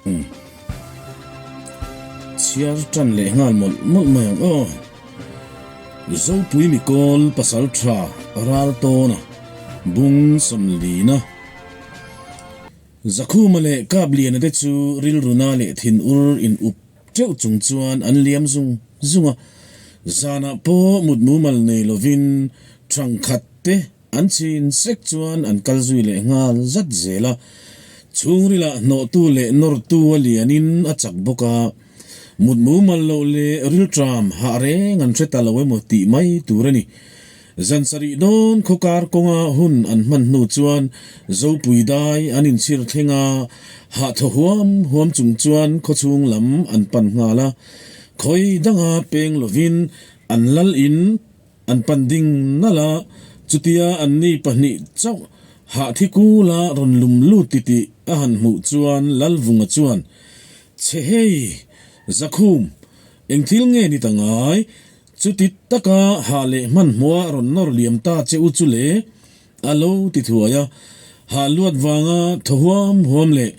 Umm. Chhiar tan leh nghal mawlh mawlh mai ang aw. Zopui mikawl pasal tha ral tawna bung sawmlina. Zakhuma leh Kapliana te chu rilruna leh thinur in up teuh chung chuan an liam zung zung a. Zanah pawh mut mumal nei lovin thangkhat te An chin sek chuan an kal zui leh nghal zat zel a, chhungrilah hnawhtu leh nawrtu a lianin a chak bawk a, mut mumal loh leh rilṭam hah reng an hre ta lo emaw tih mai tur a ni. Zan sarih dawn khawkar kawnga hun an hman hnu chuan Zopui dai an inchhir thleng a, hah thaw huam huam chung chuan khawchhung lam an pan nghal a, khawi danga peng lovin an lal in An pan ding nalh a, chutia anni pahnih chauh hahthi kula rawn lum lut titih a han hmuh chuan Lalvunga chuan, Chhe hei, Zakhum, eng thil nge ni ta ngai? Chuti taka hah leh hmanhmawha rawn nawr liam ta che u chu le? A lo ti thuai a, hah luat vanga thaw huam huam leh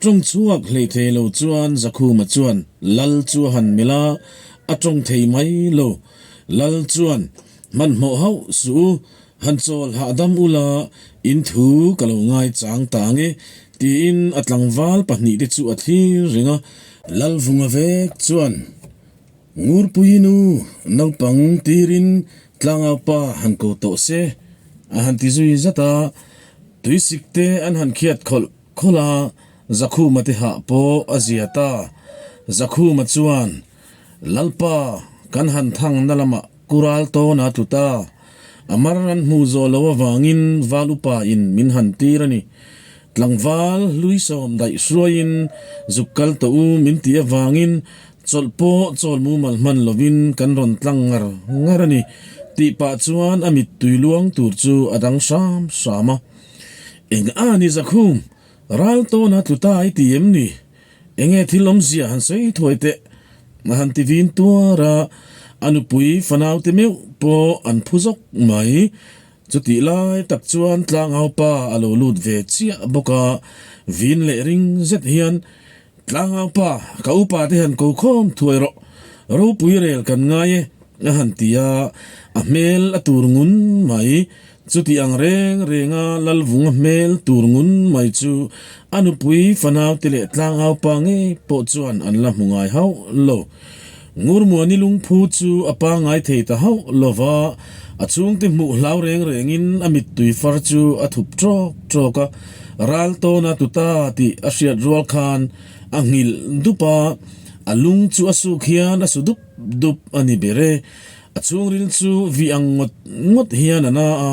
tawng chhuak hlei thei lo chuan Zakhuma chuan Lal chu a han melh a, a tawng thei mai lo. Lal chuan, Hmanhmawh hauh suh u, han chawl hahdam ula, in thu ka lo ngai chang ta ang e, tiin a tlangval pahnihte chu a thlir reng a. Lalvunga vek chuan, Ngurpui nu naupang tirin tlangau pa han ko tawh se, a han ti zui zat a, tuisik te an han khiat khawlh khawlh a, Zakhuma te hah pawh a zia ta. Zakhuma chuan, Lalpa, kan han thang na lamah kural tawn a tlu ta, a mar an hmuh zawh loh avangin val upa in min han tir a ni. Tlangval hlui sawm daih hruaiin zuk kal tawh u min tih avangin Chawlh pawh chawl mumal hman lovin kan rawn tlang ngar ngar a ni tih pah chuan a mittui luang tur chu a dang hram hram a. Eng a ni Zakhum, ral tawna tlu ta i ti em ni? Enge thil awmzia han sawi thuai teh? A han ti vin tuar a, a nupui fanaute meuh pawh an phu zawk mai. Chutih lai tak chuan tlangaupa a lo lut ve chiah bawk a, vin leh ring zet hian, Tlangaupa, ka upa te han ko khawm thuai rawh, ropui rel kan ngai e, a han ti a, a hmel a tur ngun mai. Chutih ang reng renga Lalvunga hmel tur ngun mai chu a nupui fanaute leh tlangaupa ngei pawh chuan an la hmu ngai hauh lo. Ngurmuani lungphu chu a pangngai thei ta hauh lo va, a chhungte hmuh hlau reng rengin a mittui far chu a thup ṭawk ṭawk a, ral tawna tu ta tih a hriat rual khan a nghilh dup a, a lung chu a suk hian a su dup dup a ni ber e. A chhungril chu vih ang ngawt ngawt hian a na a,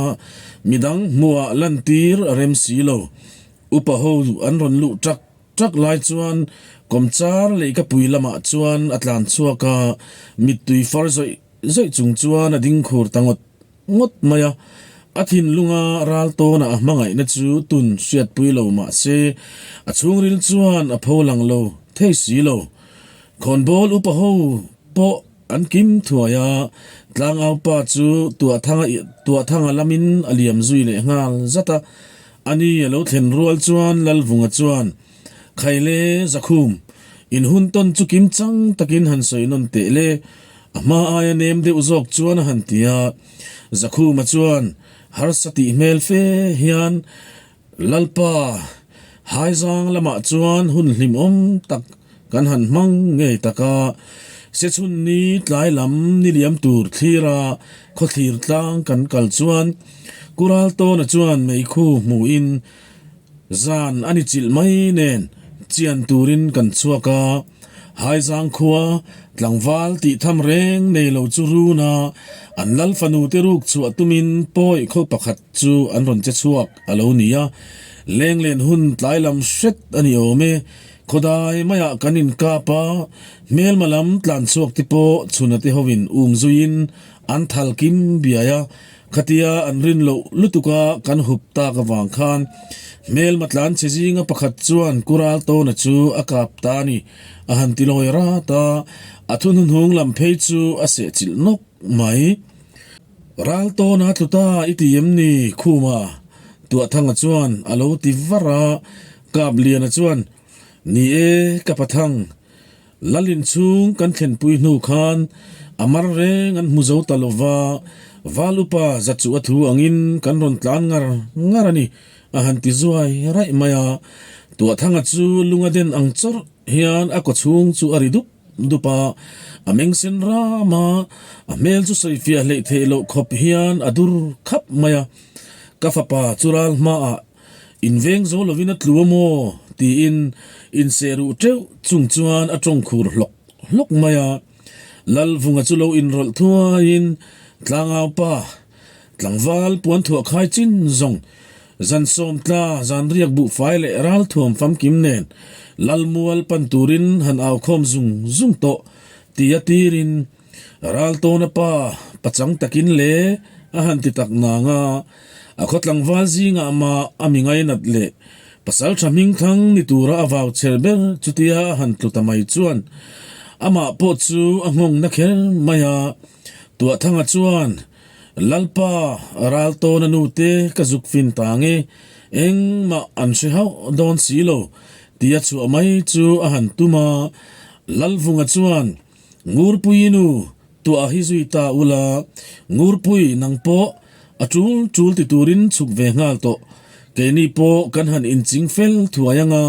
midang hmuhah lantir a rem si lo. Upa ho an rawn luh ṭak Truck lai chuan kawmchar leihkapui lamah chuan a tlan chhuak a, mittui far zawih zawih chung chuan a ding khur ta ngawt ngawt mai a. A thinlunga ral tawnah a hmangaihna chu tun hriatpui lo mah se, a chhungril chuan a pho lang lo thei si lo. Khawnbawl upa ho pawh an kim thuai a, tlangaupa chu tuahthanga tuahthanga lamin a liam zui leh nghal zat a. A ni a lo thlen rual chuan Lalvunga chuan, Khaile Zakhum, in hun tawn chu kim chang takin han sawi nawn teh le, a hma aia nem deuh zawk chuan a han ti a. Zakhuma chuan harsa tih hmel fe hian, Lalpa, Haizang lamah chuan hun hlimawm tak kan han hmang ngei tak a, Sechhun ni tlai lam ni liam tur thlira khawthlir tlang kan kal chuan Kural tawna chuan meikhu hmuhin zan a ni chilh mai nen chian turin kan chhuak a, Haizang khua tlangval tih tham reng nei lo chu run a, an lal fanu te ruk chhuah tumin pawi khaw pakhat chu an rawn che chhuak a lo ni a, lenglen hun tlai lam hret a ni awm e. Khawdai maiah kan inkap a, hmelma lam tlan chhuak te pawh chhuna te hovin um zuiin an thal kim biai a, khatia an rin loh lutuka kan hup tak avang khan hmelma tlan chhe zinga pakhat chuan Kural Tawna chu a kap ta a ni, a han ti lawi rat a, a thuhnuhnung lam phei chu a sehchilh nawk mai. Ral Tawna tlu ta i ti em ni Khuma? Tuahthanga chuan a lo ti var a, Kapliana chuan. Ni e, ka pathang, Lal inchhung kan thlenpui hnu khan a mar reng an hmu zo ta lo va, Val upa za chu a thu angin kan rawn tlan ngar ngar a ni, a han ti zuai raih mai a. Tuahthanga chu lunga den ang chawrh hian a kawchhung chu a ri dup dup a, a meng sen ram a, a hmel chu sawifiah hleih theih loh khawp hian a dur khap mai a. Ka fapa chu ral hmaah Inveng zo lovin a tlu a maw? tiin inseh ruh teuh chung chuan a tawng khur hlawk hlawk mai a. Lalvunga chu lo inrawlh thuaiin Tlangau pa, tlangval puan thuah khai chin zawng, zan sawmtla zan riak buhfai leh ralthuam famkim nen Lalmual pan turin han au khawm zung zung tawh tia tirin Raltawna pa pachang takin le a han ti tak nang a, a khaw tlangval zingah mah a mi ngainat leh pasal tha hmingthang ni tura a vau chher ber chutia a han tlu ta mai chuan amah pawh chu a nghawng na kher mai a. Tuahthanga chuan, Lalpa, Raltawna nute ka zuk fin ta nge, engmah an hre hauh dawn si lo, tia chhuah mai chu a han tum a. Lalvunga chuan, Ngurpui nu, tuah hi zui ta ula, Ngurpui nang pawh a tul tul ti turin chhuk ve nghal tawh. Keini pawh kan han inching fel thuai anga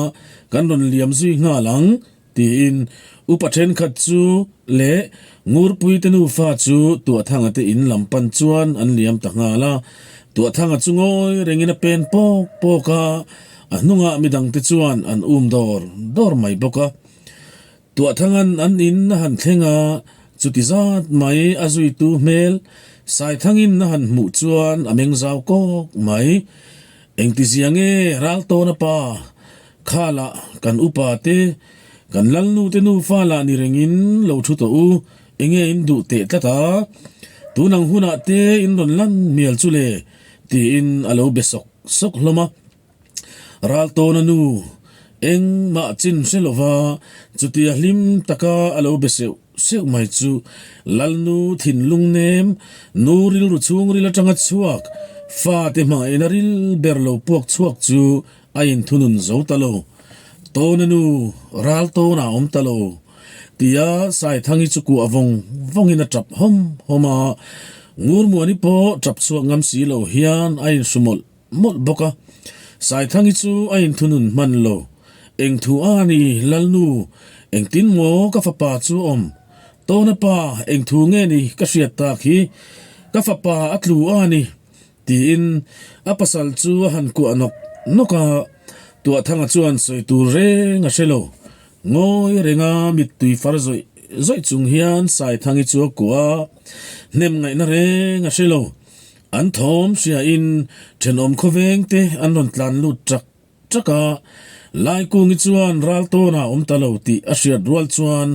kan rawn liam zui nghal ang, tiin upa thenkhat chu leh Ngurpui te nufa chu Tuahthanga te in lam pan chuan an liam ta nghal a. Tuahthanga chu ngawi rengin a pen pawk pawk a, a hnungah midangte chuan an um dawr dawr mai bawk a. Tuahthangan an in a han thleng a, chuti zat mai a zuitu hmel Saithangin a han hmuh chuan a meng zau kawk mai. Engtizia nge Raltawna pa, khalah kan upa te, kan lalnu te nufa lah ni rengin lo thu tawh u, enge in duh teh tlat a, tun ang hunah te in rawn lan mial chu le, tiin a lo be sawk sawk hlawm a. Raltawna nu engmah chin hre lova chutia hlim taka a lo be seuh seuh mai chu Lalnu thinlung nem, nu rilru chhungril atanga chhuak, fate hmangaihna ril ber lo puak chhuak chu a inthunun zo ta lo. Tawna nu Raltawna a awm ta lo tia Saithangi chu kuah vawng vawngin a tap hawm hawm a, Ngurmuani pawh tap chhuak ngam si lo hian a inhru mawlh mawlh bawk a, Saithangi chu a inthunun hman lo. Eng thu a ni Lalnu, engtin maw ka fapa chu a awm? Tawna pa, eng thu nge ni ka hriat tak hi? Ka fapa a tlu a ni, tiin a pasal chu a han kuah nawk nawk a, Tuahthanga chuan sawi tur reng a hre lo. Ngawi renga mittui far zawih zawih chung hian Saithangi chu a kuah a, hnem ngaihna reng a hre lo. An thawm hriain thenawm khawveng te an rawn tlan lut ṭak ṭak a, Laikungi chuan ral tawnah awm ta lo tih a hriat rual chuan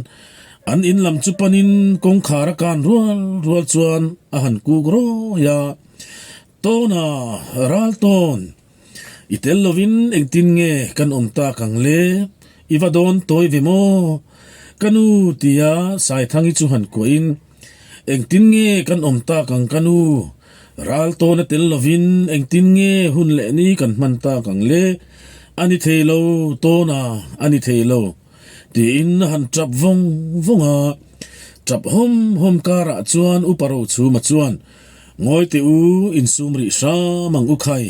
an in lam chu panin kawngkhar a kan rual rual chuan a han kuk rawi a, Tawna, ral tawn, i tel lovin engtin nge kan awm tak ang le? I va dawn tawi ve maw? Ka nu tia Saithangi chu han kuahin Engtin nge kan awm tak ang ka nu? Ral tawn a tel lovin engtin nge hun leh ni kan hman tak ang le? A ni thei lo, tawna a ni thei lo. Tiin a han tap vawng vawng a. Tap hawm hawm karah chuan Upa Rochhuma chuan, Ngawi teh u, insum rih hram ang u khai.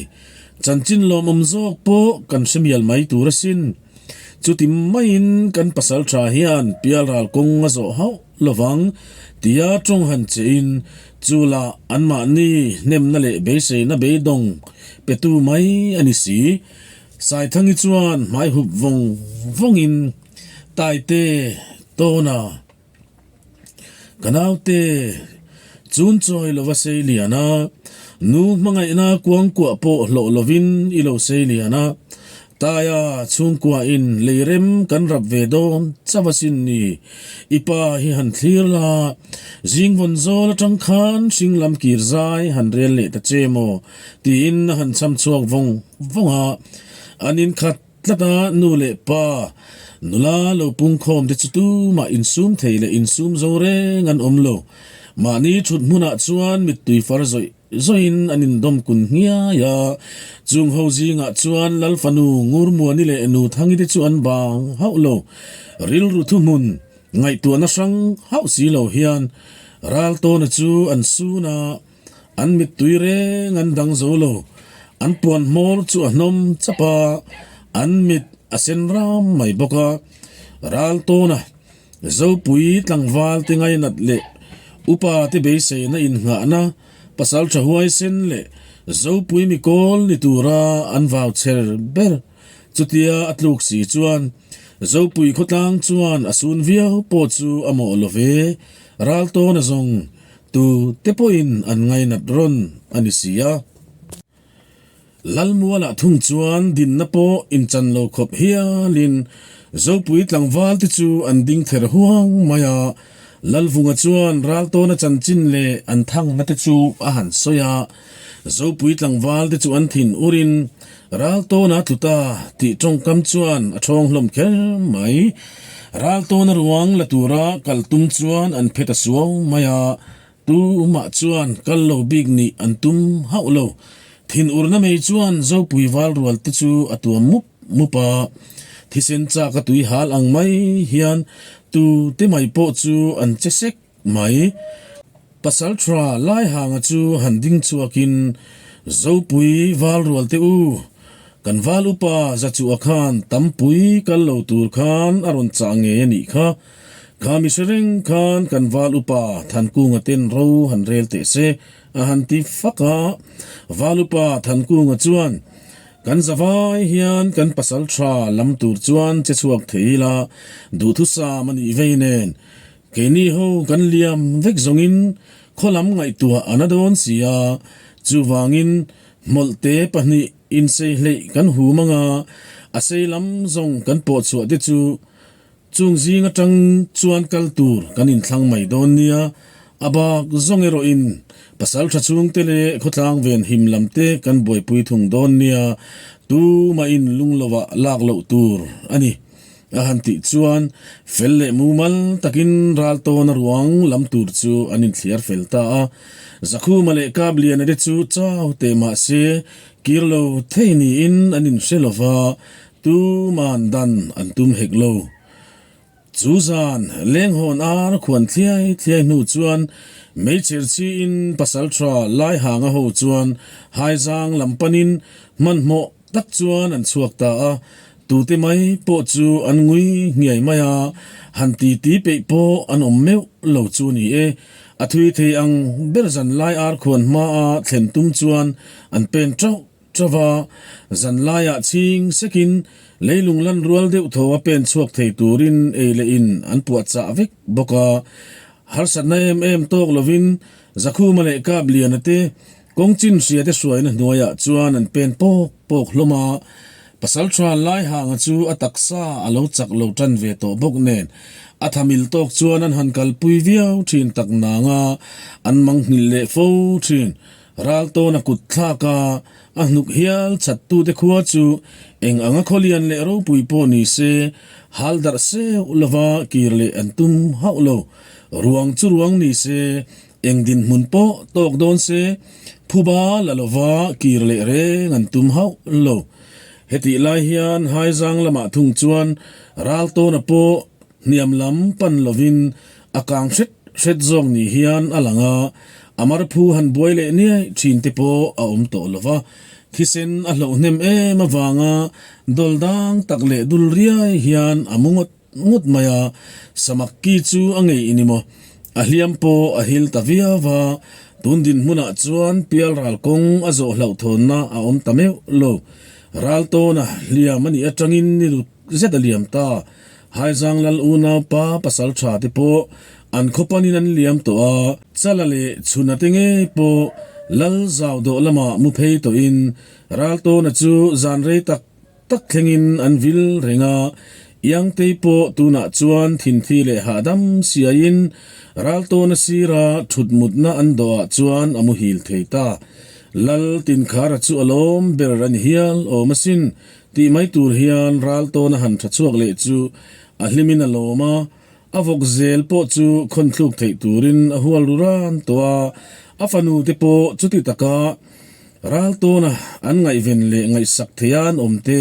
Chanchin lawmawm zawk pawh kan hre mial mai tur asin. Chuti maiin kan pasal tha hian pialral kawng a zawh hauh lovang tia tawng han chein chu lah anmahni hnemna leh beiseina beidawng petu mai a ni si. Saithangi chuan hmai hup vawng vawngin Taite tawna ka naute chun chawi lova sei lian a, nu hmangaihna kuangkuah pawh hlawh lovin i lo sei lian a, Taia chhungkuain leirem kan rap ve dawn chauh asin ni, i pa hi han thlir la, zingvawn zawl atang khan hring lam kir zai han rel leh ta che maw tiin a han cham chhuak vawng vawng a, an inkhat tlat a, nu leh pa nula lo pungkhawm te chu tumah insum thei leh insum zo reng an awm lo, mahni thut hmunah chuan mittui far zawih. zawihin an indawm kun nghiai a. Chung ho zingah chuan Lal fanu Ngurmuani leh Nuthangi te chu an bang hauh lo. Rilru thuhmun ngaihtuahna hrang hauh si lo hian Raltawna chu an sun a. An mittui reng an dang zo lo. An puan hmawr chu a hnawm chap a, an mit a sen ram mai bawk a. Ral tawna Zopui tlangval te ngainat leh upa te beiseina innghahna pasal tha huaisen leh Zopui mikawl ni tura an vau chher ber. Chutia a tluk si chuan Zopui khawtlang chuan a sun viau pawh chu a mawh lo ve. Ral tawna zawng Tu te pawhin an ngainat rawn a ni si a. Lalmualah thung chuan dinna pawh inchan lo khawp hialin Zopui tlangval te chu an ding ther huang mai a. Lalvunga chuan Raltawna chanchin leh an thangna te chu a han sawi a. Zopui tlangval te chu an thin urin Raltawna tlu ta tih tawngkam chuan a thawng hlawm kher mai. Raltawna ruang la tura kal tum chuan an phe ta suau mai a, tumah chuan kal lo bik nih an tum hauh lo. Thinurna mei chuan Zopui val rual te chu a tuam mup mup a, thisen chak a tui hal ang mai hian tu te mai pawh chu an che sek mai. Pasalṭha Laihanga chu han ding chhuakin, Zopui val rual teh u, kan val upa Zachuah khan tampui kal lo tur khan a rawn chah ngei a nih kha. Kha mi hre reng khan kan val upa Thankunga ten ro han rel teh se, a han ti fak a. Val upa Thankunga chuan, Kan zavai hian kan pasalṭha lam tur chuan che chhuak thei ila, duhthusam a nih vei nen, Keini ho kan liam vek zawngin khaw lam ngaihtuah a na dawn si a, chuvangin hmawlhte pahnih insei hleih kan hum anga a sei lam zawng kan pawh chhuah te chu chung zing atang chuan kal tur kan inthlang mai dawn nia, a bak zawng erawhin pasal tha chhungte leh khawtlang ven him lam te kan buaipui thung dawn nia, tumahin lungloah lak loh tur a ni. A han tih chuan fel leh mumal takin ral tawna ruang lam tur chu an inthliar fel ta a. Zakhuma leh Kapliana te chu chau teh mah se kir lo thei niin an inhre lo va, tuman dan an tum hek lo. Chu zan lenghawn ar khuan thliai thliai hnu chuan meichher chiin pasaltha Laihanga ho chuan haizang lam panin hmanhmawh tak chuan an chhuak ta a, tute mai pawh chu an ngui nghiai mai a, han ti ti peih pawh an awm meuh lo chu ni e. A thui thei ang ber zan lai ar khuan hmaa thlen tum chuan an pen tauh tauh a, zan laiah chhing sekin leilung lan rual deuh tho a pen chhuak thei turin ei leh in an puah chah vek bawk a, harsatna em em tawk lovin Zakhuma leh Kapliana te Kawng chin hria te hruaina hnuaiah chuan an pen pawk pawk hlawm a, Pasalṭha Laihanga chu a taksa a lo chak lo ṭan ve tawh bawk nen a thamil tawk chuan an han kalpui viau ṭhin tak nang a, an mangnghilh leh fo ṭhin. Raltawna kut thlak a, a hnuk hial chhattute khua chu eng anga khawlian leh ropui pawh ni se hal darh seuh lova kir leh an tum hauh lo. Ruang chu ruang ni se Eng dinhmun pawh tawk dawn se, phuba la lova kir leh reng an tum hauh lo. Hetih lai hian Haizang lamah thung chuan Raltawna pawh hniam lam pan lovin a kang hret hret zawk ni hian a lang a, a marphu han buai leh niaih thin te pawh a awm tawh lova, thisen a hloh hnem em avanga dawl dang tak leh dul riai hian a mu ngawt ngawt mai a, samak ki chu a ngei ni maw? A hliam pawh a hil ta viau va, tun dinhmunah chuan pial ral kawng a zawh hlauhthawnna a awm ta meuh lo. Ral tawna hliam a nih atangin ni ruk zet a liam ta. Haizang lal unaupa pasal tha te pawh an khaw panin an liam tawh a, Chala leh Chhuna te ngei pawh lal zau dawh lamah mu phei tawhin ral tawna chu zan rei tak tak thlengin an vil reng a, Iangtei pawh tunah chuan thinthi leh hahdam siaiin Raltawna sira thut mutna an dawhah chuan a muhil thei ta. Lal Tinkhara chu a lawm ber a ni hial awm asin tih mai tur hian Raltawna han tha chhuak leh chu a hlimin a lawm a, A vawk zel pawh chu khawnthluk theih turin a hual ru ran tawh a, A fanu te pawh chuti taka ral tawna an ngaihven leh ngaihsak theia an awm te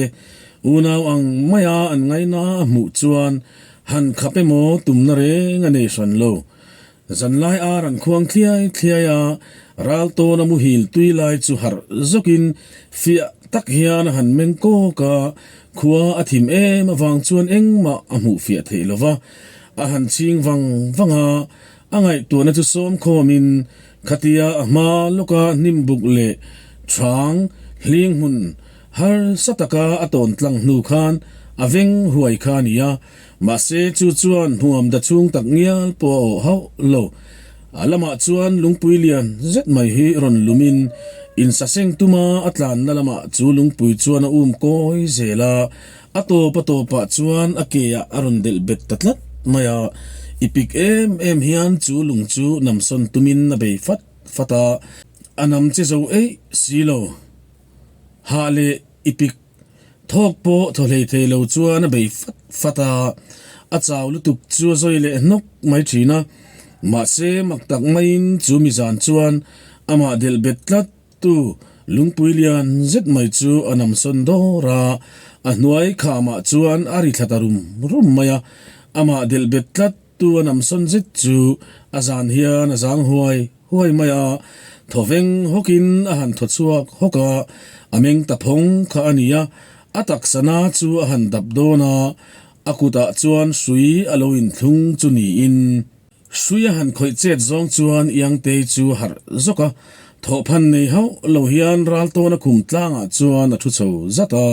unau ang maia an ngaina a hmuh chuan han khap emaw tumna reng a nei hran lo. Zanlai ar an khuang thliai thliai a, ral tawna muhil tui lai chu harh zawkin fiah tak hian a han meng kawk a, khua a thim em avang chuan engmah a hmuh fiah theih lo va, a han chhing vang vang a, a ngaihtuahna chu sawm khawmin khatia a hma lawka hnim buk leh chhang hling hmun harsa taka a tawn tlang hnu khan a veng huai kha a ni a. Mahse, chu chuan hmuam da chhung tak ngial pawh a awh hauh lo. A lamah chuan lungpui lian zet mai hi rawn lumin insaseng tuma a tlanna lamah chu lungpui chuan a um kawi zel a, a tawp a tawpah chuan a ke ah a rawn delh bet ta tlat mai a. I pik em em hian chu lung chu namsawn tumin a bei fat fat a, a nam che zo eih si lo. Hah leh i pik Thawk pawh thaw hlei thei lo chuan a bei fat fat a, a chau lutuk chu a zawi leh hnawk mai thin a. Mahse, mak tak maiin chu mizan chuan amah delh bet tlat tu lungpui lian zet mai chu a namsawn dawr a, a hnuai khamah chuan a ri thla ta rum rum mai a. Amah delh bet tlat tu a namsawn zet chu a zan hian a zang huai huai mai a, thaw veng hawkin a han thaw chhuak hawk a, a meng ta phawng kha a ni a, a taksa na chu a han dap dawn a, a kutah chuan hrui a lo inthlung chu niin. Hrui a han khawih chet zawng chuan Iangtei chu a harh zawk a, thawhphan nei hauh lo hian ral tawna khum tlangah chuan a thu chho zat a,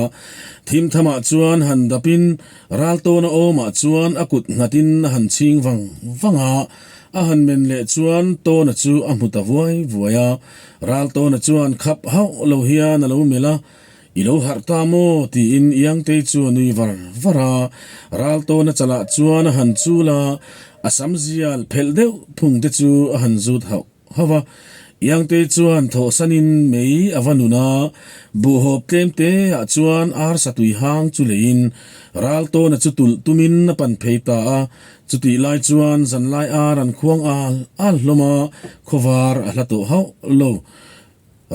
thim thamah chuan han dapin ral tawna awmah chuan a kut nghatin a han chhing vang vang a, A han men leh chuan Tawna chu a hmu ta vuai vuai a, Ral Tawna chuan khap hauh lo hian a lo melh a, I lo harh ta maw? tiin Iangtei chu a nui var var a, Ral Tawna chalah chuan a han chul a, a sam zial phelh deuh phung te chu a han zut hauh hauh a. Iangtei chuan thawhsanin mei a va nun a, buhhawp tlem te ah chuan arsa tui hang chu leiin Ral Tawna chu tulh tumin a pan phei ta a, Chutih lai chuan zanlai ar an khuang al al hlawm a, khawvar a hla tawh hauh lo.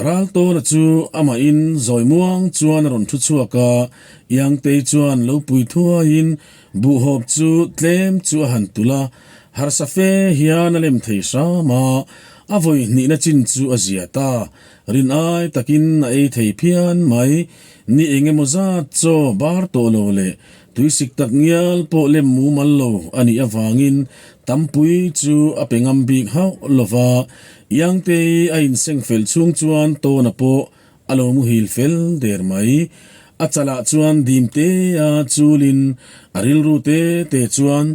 Raltawna chu amahin zawi muang chuan a rawn thu chhuak a, Iangtei chuan lo pui thuaiin buhhawp chu tlem chu a han tulh a, harsa fe hian a lem thei hram a, a vawi hnihna chin chu a zia ta. Rin ai takin a ei thei phian mai, ni eng emaw zat chaw bar tawh lo leh Tuisik tak ngial pawh lem mumal lo a nih avangin tampui chu a pe ngam bik hauh lo va, Iangtei a inseng fel chhung chuan Tawna pawh a lo muhil fel der mai. A chalah chuan dim tea chulin a rilru te te chuan,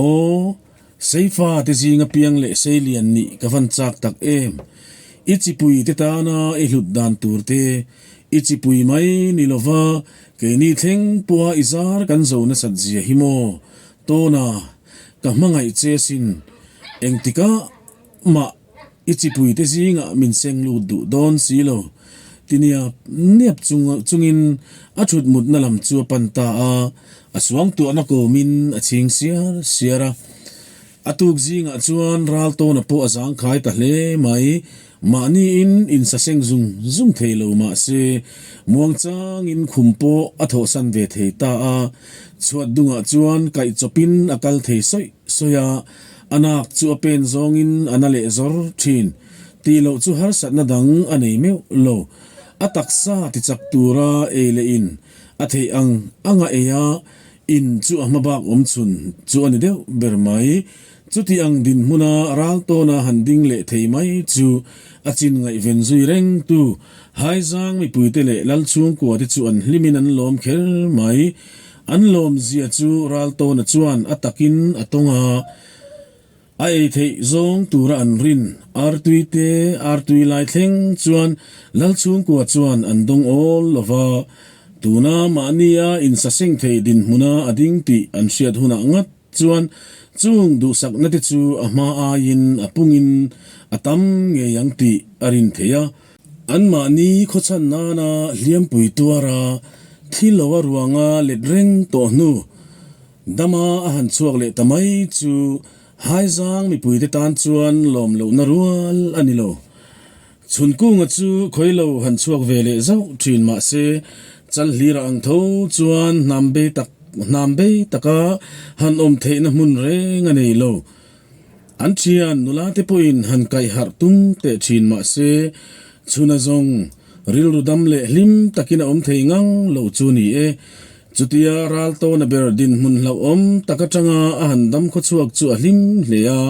Aw, Seifa te zinga piang leh seilian nih ka van chak tak em! I chipui te tana i hlut dan tur te, i chipui mai ni lova Keini thleng pawha i zar kan zo nasat zia hi maw? Tawna, ka hmangaih che sin. Engtikah mah i chipuite zingah min seng lut duh dawn si lo. Ti niap niap chung chungin a thut mutna lam chu a pan ta a, a suangtuahna kawmin a chhing siar siar a. A tuk zingah chuan ral tawna pawh a zangkhai ta hle mai. Mahniin insaseng zung zung thei lo mah se, muangchangin khum pawh a thawhsan ve thei ta a. Chhuat dungah chuan kaih chawpin a kal thei sawi sawi a, a nak chu a pen zawngin a na leh zawr thin. Tih loh chu harsatna dang a nei meuh lo. A taksa tichak tura ei leh in a theih ang anga ei a, in chu a hma bak awm chhun chu a ni deuh ber mai. Chuti ang dinhmuna ral tawna han ding leh thei mai chu a chin ngaihven zui reng tu Haizang mipuite leh Lal chhungkua te chu an hlimin an lawm kher mai. An lawm zia chu ral tawna chuan a takin a tawng a, a ei theih zawng tura an rin artui te artui lai thleng chuan Lal chhungkua chuan an dawng awl lo va, tuna mahnia insaseng thei dinhmuna a ding tih an hriat hunah ngat Chuan chung duhsakna te chu a hma aiin a pungin a tam ngei ang tih a rin thei a. Anmahni khawchhan nana hliampui tuara thi lo a ruanga let reng tawh hnu dama a han chhuak leh ta mai chu Haizang mipuite tan chuan lawm lohna rual a ni lo. Chhunkunga chu khawi lo han chhuak ve leh zauh thin mah se, Chalhlira ang tho chuan hnam bei tak hnam bei taka han awm theihna hmun reng a nei lo. An thian nula te pawhin han kaih harh tum teh thin mah se, chhuna zawng rilru dam leh hlim takin a awm thei ngang lo chu ni e. Chutia ral tawna ber dinhmun hlauhawm tak atanga a han dam khawchhuak chu a hlim hle a,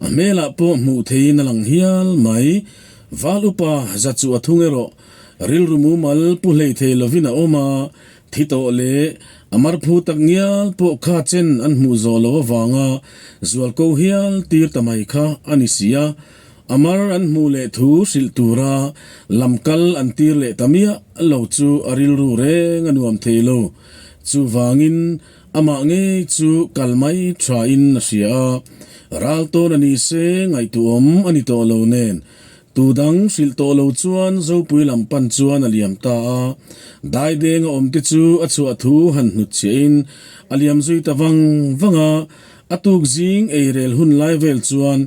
a hmelah pawh hmuh theiin a lang hial mai. Val upa za chu a thung erawh rilru mumal pu hlei thei lovin a awm a, thi tawh leh a marphu tak ngial pawh kha chen an hmuh zawh loh avanga zualko hial tir ta mai kha a ni si a. A mar an hmuh leh thu hrilh tura lam kal an tir leh ta miah lo chu a rilru reng a nuam thei lo. Chuvangin amah ngei chu kal mai thain a hria a, ral tawn a ni se ngaihtuahawm a ni tawh lo nen tu dang hrilh tawh lo chuan Zopui lam pan chuan a liam ta a. Daideng a awm te chu a chhuah thu han hnutchhiahin a liam zui ta vang vang a. A tuk zing eirel hun lai vel chuan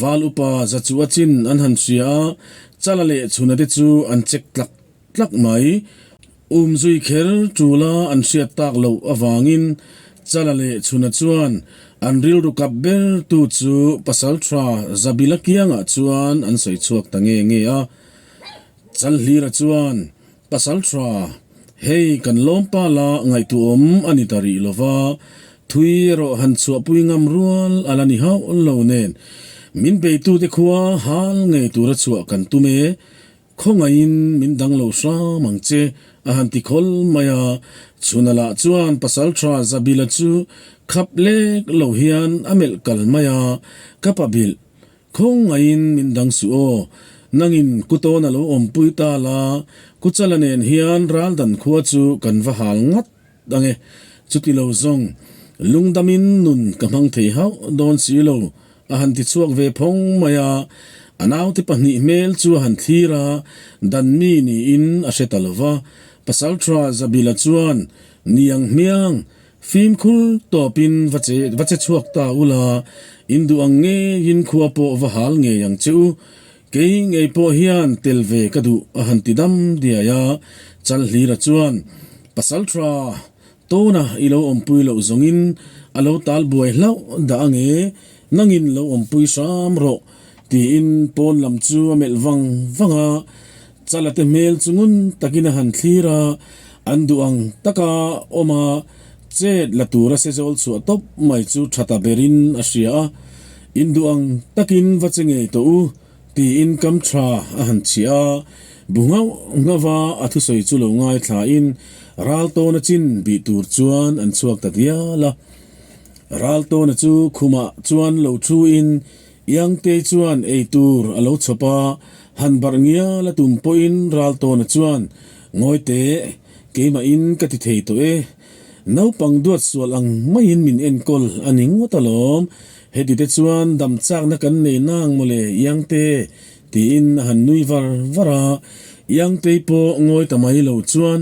Val upa za chu a chin an han hria a, Chala leh Chhuna te chu an chek tlak tlak mai. Um zui kher tula an hriat tak loh avangin Chala leh Chhuna chuan an rilru kap ber tu chu Pasaltha Zabila kiangah chuan an sawi chhuak ta nge nge a. Chalhlira chuan Pasalṭha, hei kan lawmpa la ngaihtuahawm a ni ta rih lo va, thui erawh han chhuahpui ngam rual a la ni hauh lo nen, min beitute khua hal ngei tura chhuah kan tum e, khawngaihin min dang lo hram ang che, a han ti khawl mai a. Chhuna lah chuan Pasalṭha Zabila chu khap lek lo hian a melh kal mai a, ka pa bilh. Khawngaihin min dang suh aw, nangin Kutawn a lo awmpui ta la, Kuchala nen hian Raldan khua chu kan va hal ngat ang e, chuti lo zawng lungdamin nun ka hmang thei hauh dawn si lo, a han ti chhuak ve phawng mai a, a naute pahnih hmel chu a han thlir a, dan mi niin a hre ta lo va, Pasalṭha Zabila chuan, Niang hmiang, Fimkhur tawpin va che va che chhuak ta ula, in duh ang ngeiin khua pawh va hal ngei ang che u. Kei ngei pawh hian tel ve ka duh a han ti dam diai a, Chalhlira chuan, Pasalṭha, tawna i lo awmpui loh zawngin a lo tal buai hlauh dah ange, nangin lo awmpui hram rawh, tiin pawn lam chu a melh vang vang a. Chala te hmel chu ngun takin a han thlir a, an duh ang taka awm a, chet la tura sezawl chhuah tawp mai chu tha ta berin a hria a, In duh ang takin va che ngei tawh u, tiin kam tha a han chhiah a, bu nghauh nghauh a a thusawi chu lo ngaithlain ral tawna chin bih tur chuan an chhuak ta dial a. Ral tawna chu khumah chuan lo thuin Iangtei chuan ei tur a lo chhawp a, han barh ngial a tum pawhin Raltawna chuan, Ngawi teh, keimahin ka ti thei tawh e. Naupang duat sual ang maiin min enkawl a ni ngawt alawm. Heti te chuan dam chakna kan nei nang mawle Iangte, tiin a han nui var var a. Iangtei pawh ngawi ta mai lo chuan,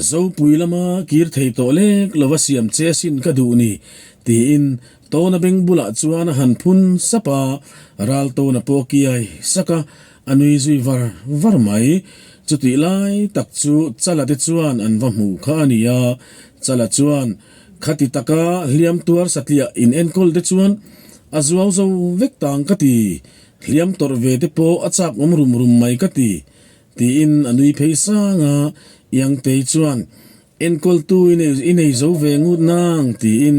Zopui lama kir thei tawh lek lova siam che asin ka duh ni, tiin Tawna beng bulah chuan a han phun sap a, ral tawna pawh kiai sak a, a nui zui var var mai. Chutih lai tak chu Chala te chuan an va hmu kha a ni a, Chala chuan khati taka hliam tuar satliah in enkawl te chuan a zuau zo vek tang ka ti, hliam tawrh ve te pawh a chak awm rum rum mai ka ti, tiin a nui phei sang a, Iangtei chuan Enkawltu i nei zo ve ngut nang tiin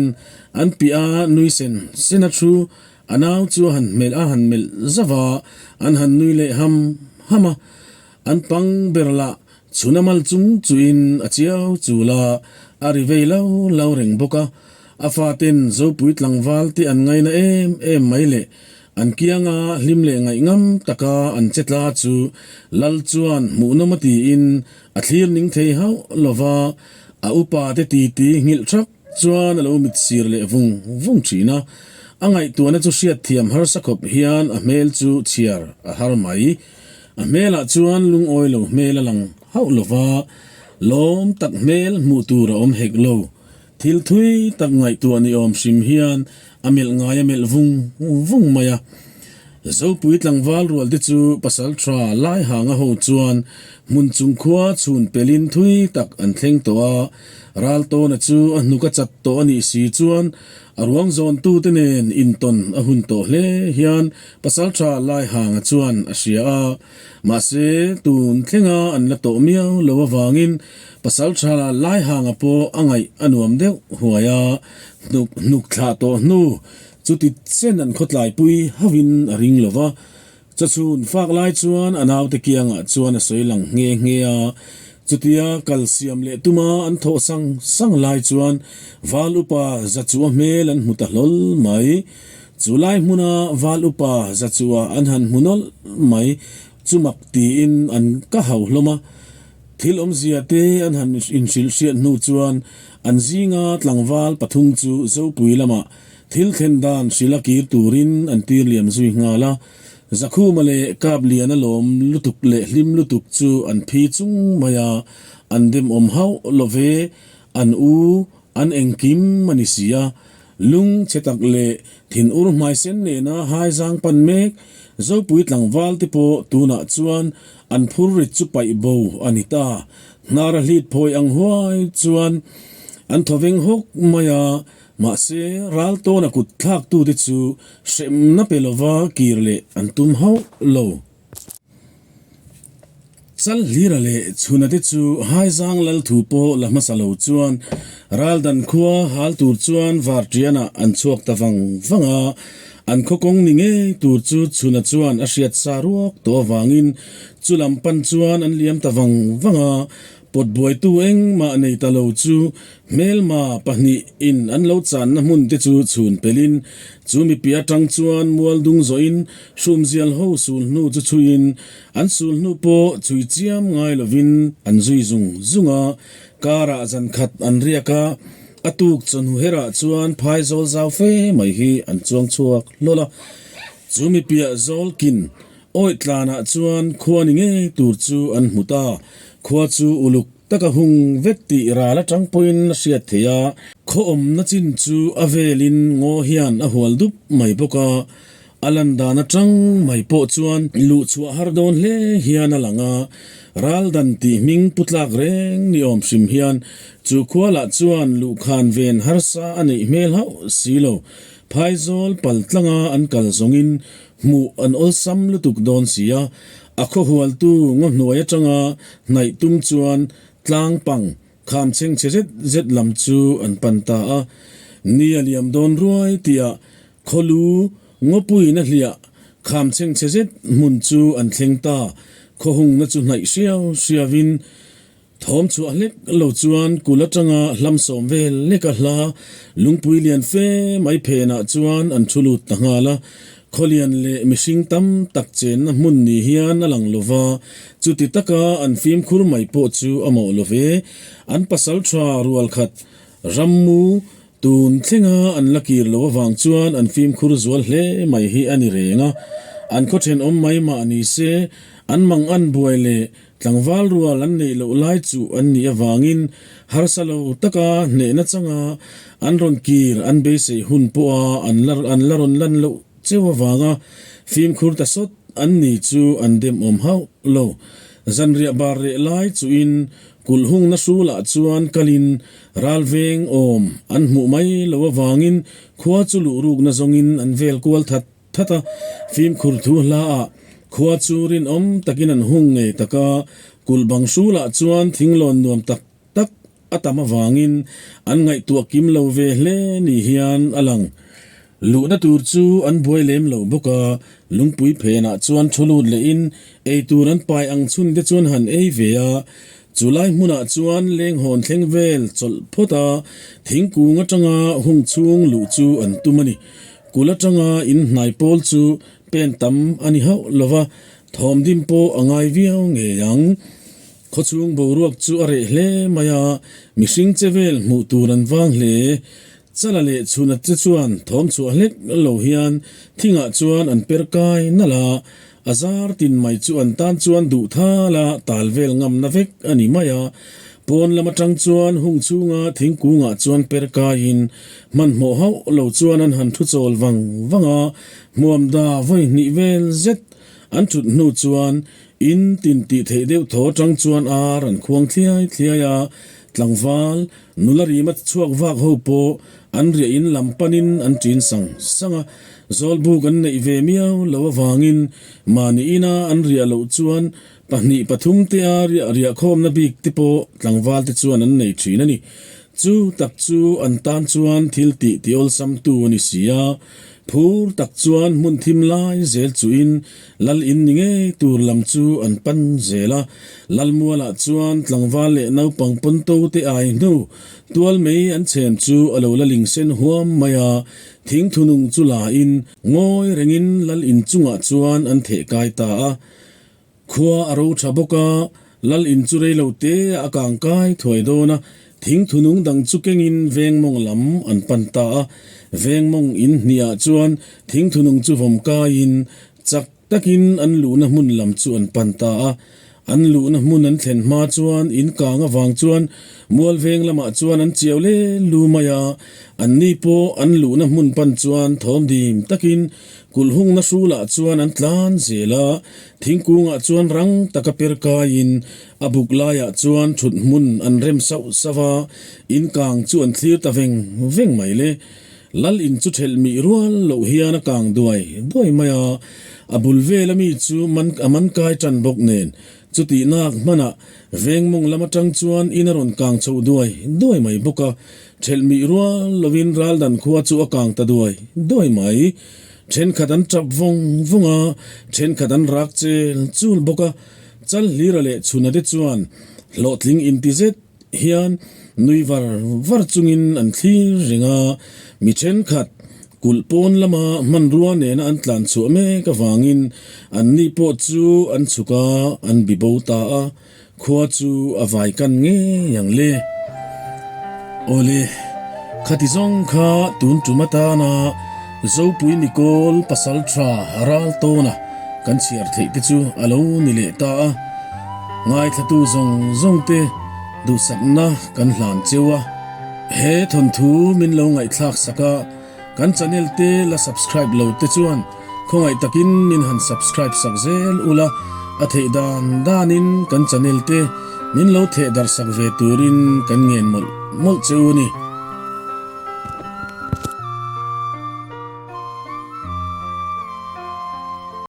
an piah a nui sen sen a thu a nau chu a han hmelh a han melh zauh a, an han nui leh ham ham a. An pang ber lah chhun a mal chung chuin a chiau chul a, a ri vei lo lo reng bawk a. A faten Zopui tlangval te an ngaina em em mai leh an kianga hlim leh ngaihngam taka an che tla chu Lal chuan hmuhnawm a tiin A thlir ning thei hauh lova, a upa te titi nghilh thak chuan a lo mit sir leh vung vung thin a. A ngaihtuahna chu hriatthiam harsa khawp hian a hmel chu chhiar a har mai. A hmelah chuan lungawi lo hmel a lang hauh lova, lawm tak hmel hmuh tur a awm hek lo. Thil thui tak ngaihtuah ni awm hrim hian a melh ngai a melh vung vung mai a. Zopui tlangval rual te chu pasal tha lai hanga ho chuan hmun chung khua chhun pelin thui tak an thleng tawh a. Raltawna chu a hnuk a chat tawh a nih si chuan a ruang zawntute nen intawn a hun tawh hle hian pasal tha lai hanga chuan a hria a. Mahse tun thlenga an la tawh miau lo avangin pasal tha lai hanga pawh a ngaih a nuam deuh huai a. Hnuk hnuk thlah tawh hnu Chuti chen an khawtlaipui hauhin a ring lo va, chawchhun fak lai chuan a naute kiangah chuan a sawi lang nghe nghe a. Chutia kal siam leh tuma an thawh sang sang lai chuan Val Upa Zachua hmel an hmu ta hlawl mai. Chu lai hmuna Val Upa Zachua an han hmu nawlh mai chu mak tiin an ka hau hlawm a. Thil awmzia te an han inhrilh hriat hnu chuan an zinga tlangval pathum chu Zopui lamah Thil thlen dan hrilh a kir turin an tir liam zui nghal a, Zakhuma leh Kapliana lawm lutuk leh hlim lutuk chu an phi chung mai a, an demawm hauh lo ve, an u an engkim a ni si a. Lung chhe tak leh thinur hmaisen nena haizang pan mek Zopui tlangval te pawh tunah chuan an phur rit chu paih bo a ni ta. Hnar a hlit phawi ang huai chuan an thawveng hawk mai a, Mahse, ral tawna kut thlaktute chu hremna pe lova kir leh an tum hauh lo. Chalhlira leh Chhunate chu Haizang lal thu pawh la hmasa lo chuan Raldan khua hal tur chuan Varṭianah an chhuak ta vang vang a, an khaw kawng ni ngei tur chu Chhuna chuan a hriat sa ruak tawh avangin chu lam pan chuan an liam ta vang vang a, Pawt buaitu engmah nei ta lo chu hmelma pahnih in an lo channa hmun te chu chhun pelin chu mipi atang chuan mual dung zawhin hrumzial ho sul hnu chu chhuiin an sul hnu pawh chhui chiam ngai lovin an zui zung zung a, karah zan khat an riak a, a tuk chawhnu herah chuan phaizawl zau fe mai hi an chuang chhuak hlawl a, chu mipiah zawl kin Awi tlanah chuan khua ni ngei tur chu an hmu ta. Khua chu uluk taka hung vek tih ral atang pawhin a hriat theih a. Khaw awmna chin chu a velin ngaw hian a hual dup mai bawk a. A lan dan atang mai pawh chuan luhchhuah har dawn hle hian a lang a. Ral dan tih hming pu tlak reng ni awm hrim hian chu khua lah chuan luhkhan ven harsa a neih hmel hauh si lo. Phaizawl pal tlanga an kal zawngin Hmuh an awlsam lutuk dawn si a, a khawhualtu ngaw hnuai atanga hnaih tum chuan tlang pang kham chheng chhe zet zet lam chu an pan ta a. Ni a liam dawn ruai tihah khawlu ngawpuiin a hliah kham chheng chhe zet hmun chu an thleng ta. Khawhungna chu hnaih hriau hriauin Thawm chhuah hlek lo chuan kul atanga hlam sawm vel leka hla lungpui lian fe mai phenah chuan an thu lut ta nghal a. Khawlian leh mihring tam tak chenna hmun ni hian a lang lo va, chuti taka an fimkhur mai pawh chu a mawh lo ve. An pasal tha rual khat rammu Tun thlenga an la kir lo avang chuan an fimkhur zual hle mai hi a ni reng a, an khaw thenawm mai mah ni se, an mang an buai leh tlangval rual an neih loh lai chu an nih avangin harsa lo taka hnehna changa an rawn kir an beisei hun pawha an la an la rawn lan loh cheu avanga fimkhur ta sawt an ni chu an demawm hauh lo. Zanriah bar reh lai chuin kulh hungna hrulah chuan kalin Ralveng awm an hmuh mai lo avangin khua chu luh rukna zawngin an vel kual that that a, fimkhur thu hla ah khua chu rinawm takin an hung ngei tak a, kulh bang hrulah chuan thinglawn nuam tak tak a tam avangin an ngaihtuah kim lo ve hle ni hian a lang. Luhna tur chu an buai lem lo bawk a, lungpui phenah chuan thu lut lehin eitur an pai ang chhun te chuan han ei ve a, Chu lai hmunah chuan lenghawn thleng vel chawlh phawt a, thingkung atanga hung chhung luh chu an tum a ni. Kul atanga in hnai pawl chu pen tam a ni hauh lo va, thawm dim pawh a ngai viau ngei ang. Khawchhung boruak chu a reh hle mai a, mihring che vel hmuh tur an vang hle. Chala leh chhuna te chuan thawm chhuah hlek lo hian thingah chuan an per kai nalh a, A zar tin mai chu an tan chuan duh thal a, tal vel ngamna vek a ni mai a. Pawn lam atang chuan hung chhunga thingkungah chuan per kaiin hmanhmawh hauh lo chuan an han thu chawl vang vang a, hmuam da vawi hnih vel zet an thut hnu chuan in tin tih theih deuh thaw atang chuan ar an khuang thliai thliai a, tlangval nula rima chhuak vak ho pawh an riah in lam panin an ṭin sang sang a, zawlbuk an neih ve miau lo avangin mahni ina an riah loh chuan Pahnih pathum te a riah riah khawmna bik te pawh tlangval te chuan an nei thin a ni. Chu tak chu an tan chuan thil tih ti awlsam tu a ni si a. Phur tak chuan hmun thim lai zel chuhin lal in ni ngei tur lam chu an pan zel a. Lal mualah chuan tlangval leh naupang pawnto te ai hnu tual mei an chhem chu a lo la ling sen huam mai a. Thing thunung chu la in ngawi rengin lal in chungah chuan an theh kai ta a. Khua a ro tha bawk a, Lal in chu rei lo te a kang kai thuai dawn a, thing thunung dang chu kengin veng mawng lam an pan ta a. Veng mawng in hniah chuan thing thunung chu vawm kaiin chak takin an luhna hmun lam chu an pan ta a. An luhna hmun an thlen hma chuan in kang avang chuan mual veng lamah chuan an chiau le lu mai a, anni pawh an luhna hmun pan chuan thawm dim takin Kulh hungna hrulah chuan an tlan zel a, thingkungah chuan rang taka per kaiin a buk laiah chuan thut hmun an rem sauh sauh a, in kang chu an thlir ta veng veng mai le. Lal in chu thelh mih rual loh hian a kang duai duai mai a, a bul vela mi chu man a man kai tan bawk nen chutih nak hmanah veng mawng lam atang chuan in a rawn kang chhoh duai duai mai bawk a, Thelh mih rual lovin Raldan khua chu a kang ta duai duai mai. Thenkhat an tap vawng vawng a, thenkhat an rak chel chul bawk a. Chal hlira leh chhuna te chuan hlawhtling inti zet hian nui var var chungin an thlir reng a. Mi thenkhat kulh pawn lama hmanrua nena an tlan chhuah mek avangin anni pawh chu an chhuk a, an bi bo ta a. Khua chu a vai kan ngei ang le. Awle, khati zawng kha tun tum atana Zopui Nikawl pasal tha ral tawna kan chhiar theih te chu a lo ni leh ta a. Ngaithlatu zawng zawng te duhsakna kan hlan cheu a. He thawnthu min lo ngaihthlak sak a. Kan channel te la subscribe lo te chuan khawngaih takin min han subscribe sak zel ula, a theih dan danin kan channel te min lo theh darh sak ve turin kan ngen mawlh mawlh che u ni.